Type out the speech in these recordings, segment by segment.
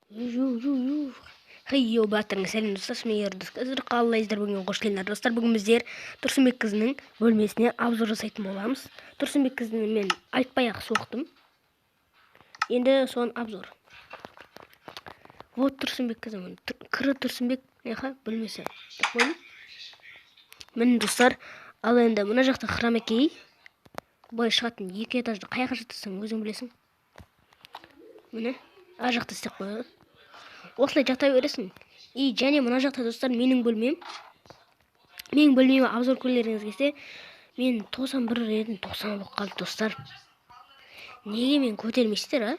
Хей, йоу, баттырың, сәлем достар, мен Ердос. Қазір қалайсыздар, бүгін қош келдіңдер достар. Бүгін біздер Тұрсынбек қызының бөлмесіне обзор жасайтын боламыз. Тұрсынбек қызын мен айтпай-ақ соқтым. Енді соны обзор. Вот Тұрсынбек қызы, кірі Тұрсынбек неха бөлмесі. Міне достар, ал енді мына жақта хромакей. Былай шығатын екі этажды қай жаққа жатасың өзің білесің. Міне, ар жақта істеп қояды. Осылай жата бересің. И және мына жақта достар менің бөлмем. Менің бөлмеме обзор көргілеріңіз келсе, мен 91 едім, 90 болып қалды достар. Неге мен көтермейсіздер, а?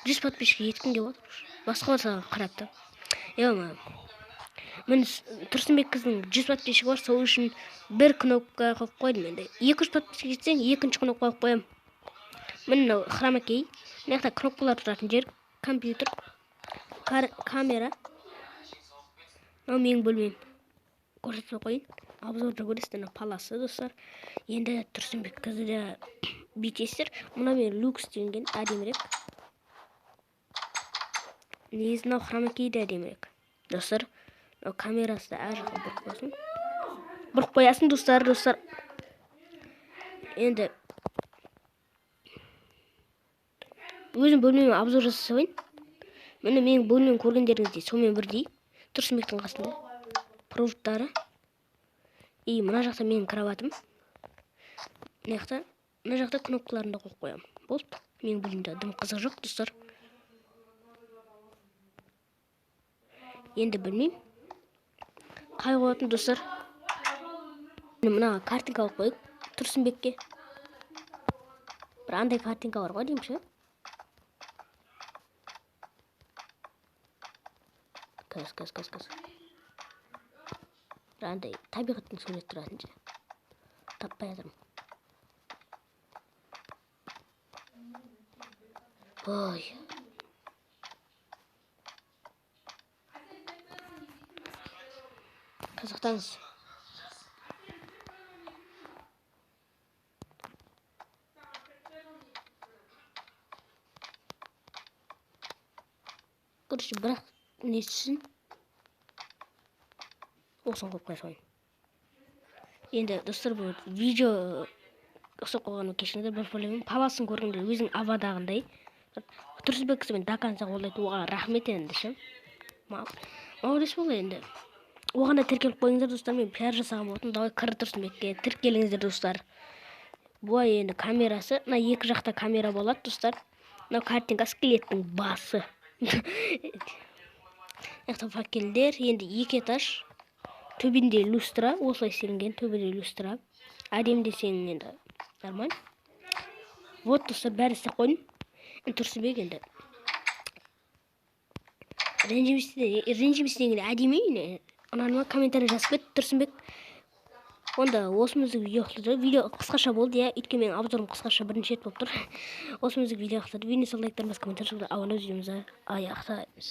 100 подписчикке жеткім келіп отыр. Басқа болса қарап та. Е-ма. Міне Тұрсынбек қыздың 100 подписчигі бар, сол үшін бір кнопка қойып қойдым енді. 200 подписчик жетсең, екінші кнопка қойып қоямын. Міне мынау хромакей. Мына жақта кнопкалар тұратын жер, компьютер, камера. Мынау менің бөлмем. Көрсетіп қояйын. Обзорда көресіздер, мына паласы достар. Енді Тұрсынбек қызы да бүйтесіздер. Мына мен люкс деген әдемірек. Негізі мынау хромакей де әдемірек. Достар, мынау камерасы да әр жаққа бұрып қоясың. Бұрып қоясың достар, достар. Енді өзім бөлмеме обзор жасай салайын. Міне менің бөлмем көргендеріңіздей, сонымен бірдей. Тұрсынбектің қасында проводтары. И мына жақта менің кроватым. Мына жақта кнопкаларын да қойып қоямын. Болды. Менің бөлмемде дым қызық жоқ, достар. Енді білмеймін. Қай қоятын, достар? Міне мына картинка қойып қояйық Тұрсынбекке. Бір андай картинка бар ғой деймін ше. Қазір, қазір, қазір, қазір. Бір андай табиғаттың суреті тұратын ше. Таппай жатырмын. Ой. Қазақтаңыз. Короче, бірақ не түсін? Осыны қойып қоя салайын. Енді достар, бұл видео ұқсап қойғаныма кешіріңіздер, бір проблема. Паласын көргенде өзің авадағындай. Тұрсынбек кісі мен до конца қолдайды, оған рахмет енді ше. Молодец болды енді. Оған да тіркеліп қойыңыздар достар, мен пиар жасаған болатынмын. Давай кір Тұрсынбекке тіркеліңіздер достар. Бұлай енді камерасы, мына екі жақта камера болады достар. Мынау картинка скелеттің басы. Мына факелдер, енді екі этаж. Төбінде люстра, осылай істелінген, төбеде люстра. Әдемі десең енді нормально. Вот достар, бәрі істеп қойдым. Енді Тұрсынбек енді. Ренжімесін деген әдемі енді. Ұнады ма? Комментарий жазып кет Тұрсынбек. Онда осымыздың видео ақтады. Видео қысқаша болды, иә. Өйткені менің обзорым қысқаша бірінші рет болып тұр. Осымыздың видео ақтады. Видеоны лайктарыңыз, комментарий жазып, ауаны видеомызды аяқтаймыз.